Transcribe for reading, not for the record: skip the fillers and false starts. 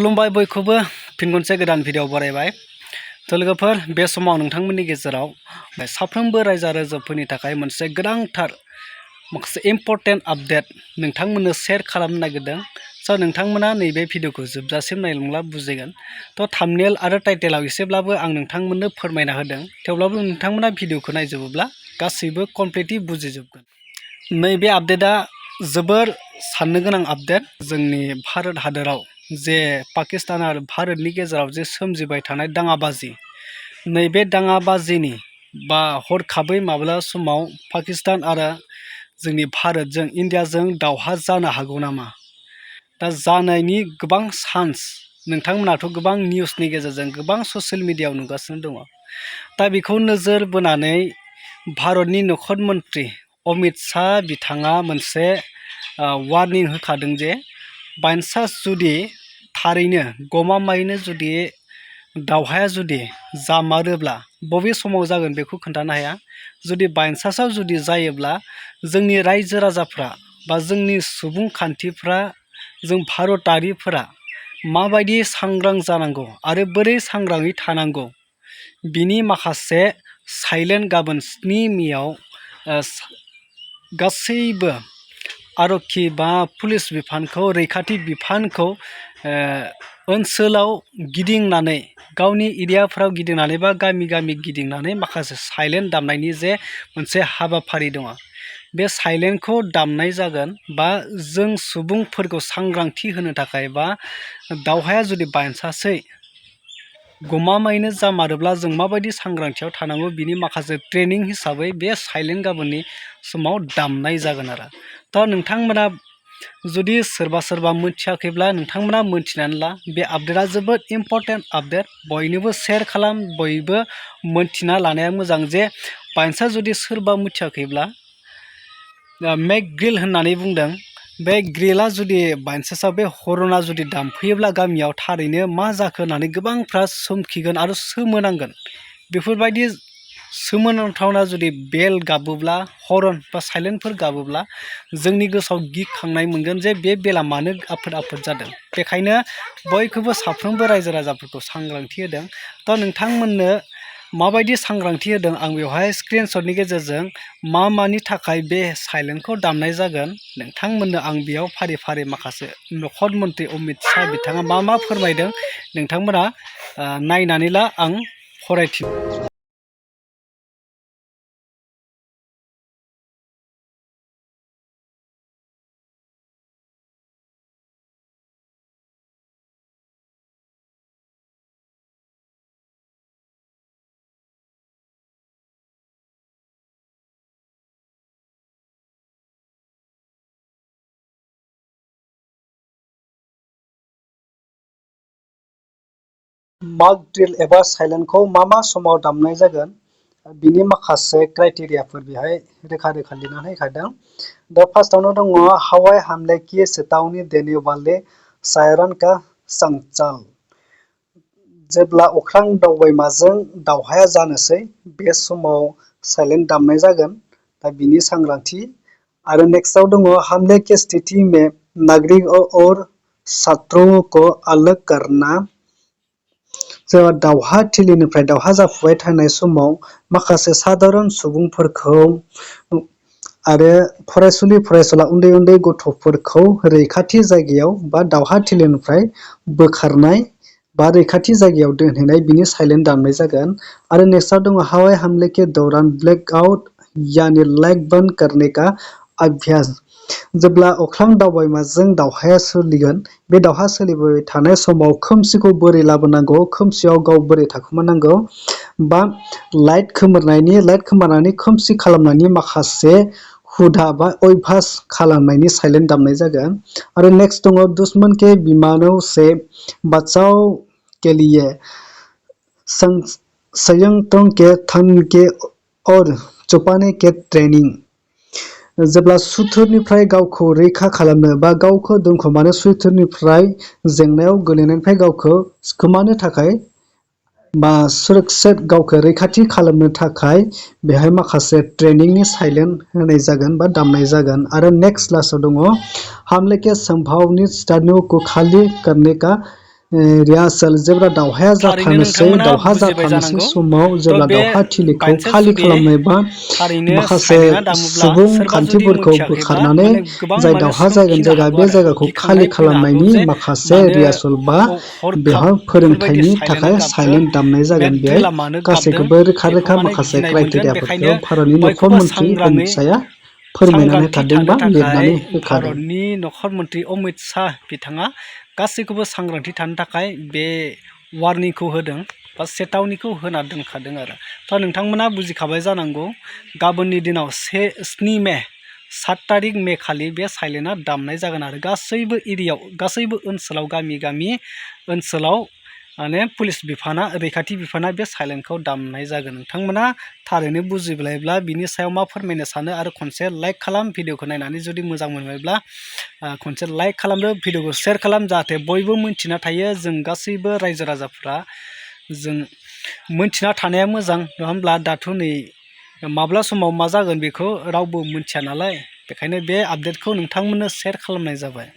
खुलुमबाय बयखौबो फिन खनसे गोदान भिडिअ बरायबाय। लोगोफोर बे समाव नोंथांमोननि गेजेराव साफ्रोमबो रायजो राजाफोरनि थाखाय मोनसे गोनांथार माखासे इम्पर्टेन्ट आपडेट नोंथांमोननो शेयार खालामनो नागिरदों। नोंथांमोना नैबे भिडिअखौ जोबजासिम नायलांब्ला बुजिगोन। थाम्बनेल आरो टाइटेलाव एसेब्लाबो आं नोंथांमोननो फोरमायना होदों, थेवब्लाबो नोंथांमोना भिडिअखौ नायजोबोब्ला गासैबो कमप्लिटलि बुजिजोबगोन। नैबे आपडेटआ जोबोर साननो गोनां आपडेट। जोंनि भारत हादराव जे पाकिस्तान आरो भारतनि गेजेराव जे सोमजिबाय थानाय दाङाबाजि, नैबे दाङाबाजिनि बा हरखाबै माब्ला समाव पाकिस्तान आरो जोंनि भारतजों इन्डियाजों दावहा जानो हागौ नामा? दा जानायनि गोबां चान्स नोंथांमोनाथ' गोबां निउसनि गेजेरजों गोबां ससियेल मिडियायाव नुगासिनो दङ। दा बेखौ नोजोर बोनानै भारतनि नखर मन्त्रि अमित शाह बिथाङा मोनसे वार्निं होखादों जे बाइचान्स जुदि थारैनो गमामायैनो जुदि दावहाया जुदि जामारोब्ला बबे समाव जागोन बेखौ खोन्थानो हाया। जुदि बाइचान्सआव जुदि जायोब्ला जोंनि रायजो राजाफ्रा बा जोंनि सुबुंखान्थिफ्रा, जों भारतारिफोरा माबायदि सांग्रां जानांगौ आरो बोरै सांग्राङै थानांगौ, बिनि माखासे साइलेन्ट गाबोन 7 मेआव गासैबो आरक्षी बा पुलिस बिफानखौ, रैखाथि बिफानखौ ओनसोलाव गिदिंनानै, गावनि एरियाफ्राव गिदिंनानै बा गामि गामि गिदिंनानै माखासे साइलेन्ट दामनायनि जे मोनसे हाबाफारि दङ, बे साइलेन्टखौ दामनाय जागोन बा जों सुबुंफोरखौ सांग्रांथि होनो थाखाय, बा दावहाया जुदि बाइचान्सै गमामायैनो जामारोब्ला जों माबायदि सांग्रांथियाव थानांगौ बिनि माखासे ट्रेनिं हिसाबै बे साइलेन्ट गाबोननि समाव दामनाय जागोन आरो। नोंथांमोना जुदि सोरबा मिथियाखैब्ला नोंथांमोना मोनथिनानै ला। बे आपडेटआ जोबोद इम्पर्टेन्ट आपडेट। बयनोबो शेयार खालाम, बयबो मोनथिना लानाया मोजां जे बाइचान्स जुदि सोरबा मिथियाखैब्ला मेक-ड्रिल होननानै बुंदों। बे ग्रिलआ जुदि बाइचान्सआव बे हरना जुदि दामफैयोब्ला गामियाव थारैनो मा जाखो होननानै गोबांफ्रा सोमखिगोन आरो सोमोनांगोन। बेफोरबायदि सोमोनांथावना जुदि बेल गाबोब्ला, हरन बा साइलेन्टफोर गाबोब्ला जोंनि गोसोआव गिखांनाय मोनगोन जे बे बेला मानो आफोद जादों। बेखायनो बयखौबो साफ्रोमबो रायजो राजाफोरखौ सांग्रांथि होदों। नोंथांमोननो माबायदि सांग्रांथि होदों आं बेवहाय स्क्रिनशटनि गेजेरजों मानि थाखाय बे साइलेन्टखौ दामनाय जागोन नोंथांमोननो आं बेयाव फारि फारि माखासे नखर मन्त्रि अमित शाह बिथाङा मा फोरमायदों नोंथांमोना नायनानै ला। आं फरायथिं मार्क ड्रिल एबा साइलेन्टखौ मा समाव दामनाय जागोन बिनि माखासे क्राइटेरियाफोर बेहाय रोखा लिरनानै होखादों। दा फार्स्टआवनो दङ हवाई हमले की चेतावनी देने वाले सायरन का संचालन। जेब्ला अख्रां दावबायमाजों दावहाया जानोसै बे समाव साइलेन्ट दामनाय जागोन। दा बिनि सांग्रांथि। आरो नेक्स्टआव दङ हमले की स्थिति में नागरिकों और शत्रुओं को अलग करना। जेब्ला दावहा थिलिनिफ्राय दावहा जाफुबाय थानाय समाव माखासे सादारन सुबुंफोरखौ आरो फरायसुला उन्दै गथ'फोरखौ रैखाथि जायगायाव बा दावहा थिलिनिफ्राय बोखारनाय बा रैखाथि जायगायाव दोनहैनाय, बिनि साइलेन्ट दामनाय जागोन। आरो नेक्स्टआव दङ हवाई हमले के दौरान ब्लैकआउट यानी लाइट बंद करने का अभ्यास। जेब्ला अख्रां दावबायमाजों दावहाया सोलिगोन, बे दावहा सोलिबाय थानाय समाव खोमसिखौ बोरै लाबोनांगौ, खोमसियाव गाव बोरै थाखोमानांगौ, बा लाइट खोमोरनानै खोमसि खालामनायनि माखासे हुदा बा अयभास खालामनायनि साइलेन्ट दामनाय जागोन। आरो नेक्स्ट दङ दुश्मन के विमानों से बचाव के लिए संयंत्रों के थनके और छुपाने के ट्रेनिंग। जेब्ला सुथुरनिफ्राय गावखौ रैखा खालामनो बा गावखौ दोनखोमानो, सुथुरनिफ्राय जेंनायाव गोलैनायनिफ्राय गावखौ सिखोमानो थाखाय बा सुरक्षित गावखौ रैखाथि खालामनो थाखाय बेहाय माखासे ट्रेनिंनि साइलेन्ट होनाय जागोन बा दामनाय जागोन। आरो नेक्स्ट लास्टआव दङ हमले के संभावित स्थानों को खाली करने का रिहार्सेल जेब्ला दावहाया थारैनो जाथारनोसै नोंथांमोना दावहा बुजिबाय जाथारनोसै जानांगौ। समाव थ' जेब्ला बे दावहा थिलिखौ बायचान्स खालि जुदि खालामनाय बा थारैनो माखासे साइलेन्टआ दामोब्ला सुबुं सोरबा जुदि खान्थिफोरखौ मोनथियाखैब्ला बोखारनानै माने गोबां जाय माने दावहा जागोन सोंखिनो जायगा हागौ बे आरो जायगाखौ खालि गिखांनाय फैनो हागौ खालामनायनि जे माखासे मानो रिहार्सेल बा हरखाब बेवहाय बेफोरबायदि फोरोंथायनि साइलेन्टआ थाखाय गाबखो साइलेन्ट दामनाय बे जागोन बेहाय दोला मानो गाबदों गासैखौबो रोखा बेखौ रोखा माने माखासे गिनाय मोनगोन। क्राइटेरियाफोरखौ बेखायनो भारतनि नखर बयखौबो मन्त्रि अमित शाहआ फोरमायनानै सांग्रांथि होखादों थानो बा थाखाय लिरनानै होखादों। भारतनि नखर मन्त्रि अमित शाह बिथाङा गासैखौबो सांग्रांथि थानो थाखाय बे वार्निंखौ होदों बा चेतावनीखौ होना दोनखादों आरो। थ' नोंथांमोना बुजिखाबाय जानांगौ गाबोननि दिनाव 7 मे 7 तारिख मे खालि बे साइलेन्टआ दामनाय जागोन आरो गासैबो एरियायाव गासैबो ओनसोलाव गामि ओनसोलाव माने पुलिस बिफाना रैखाथि बिफाना बे साइलेन्टखौ दामनाय जागोन। नोंथांमोना थारैनो बुजिब्लायब्ला बिनि सायाव मा फोरमायनो सानो आरो खनसे लाइक खालाम भिडिअखौ नायनानै जुदि मोजां मोनबायब्ला खनसे लाइक खालामदो भिडिअखौ शेयार खालाम जाहाथे बयबो मिन्थिना थायो जों गासैबो रायजो राजाफ्रा जों मिन्थिना थानाया मोजां नङा होमब्ला दाथ' नै माब्ला समाव मा जागोन बेखौ रावबो मिन्थिया नालाय बेखायनो बे आपडेटखौ नोंथांमोननो शेयार खालामनाय जाबाय।